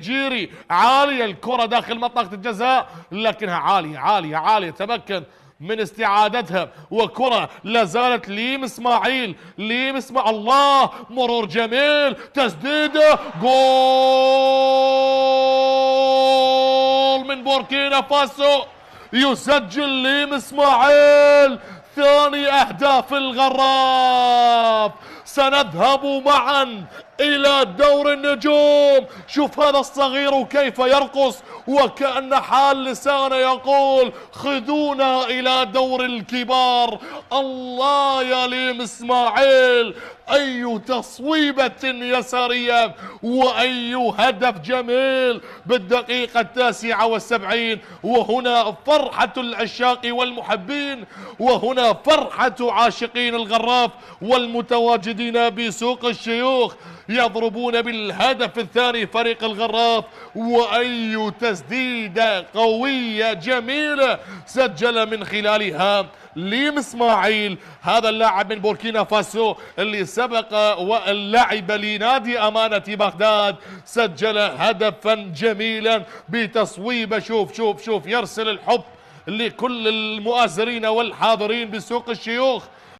جيري عالية الكرة داخل منطقة الجزاء، لكنها عالية عالية عالية، تمكن من استعادتها، وكرة لا زالت ليم اسماعيل. الله، مرور جميل، تسديده، جول من بوركينا فاسو. يسجل ليم اسماعيل ثاني اهداف الغراف. سنذهب معا الى دور النجوم. شوف هذا الصغير وكيف يرقص، وكأن حال لسانه يقول خذونا الى دور الكبار. الله يا ليم اسماعيل، اي تصويبة يسارية واي هدف جميل بالدقيقة 79. وهنا فرحة العشاق والمحبين، وهنا فرحة عاشقين الغراف والمتواجدين بسوق الشيوخ. يضربون بالهدف الثاني فريق الغراف، واي تسديدة قوية جميلة سجل من خلالها ليم اسماعيل، هذا اللاعب من بوركينا فاسو اللي سبق واللعب لنادي امانة بغداد. سجل هدفا جميلا بتصويبه. شوف يرسل الحب لكل المؤازرين والحاضرين بسوق الشيوخ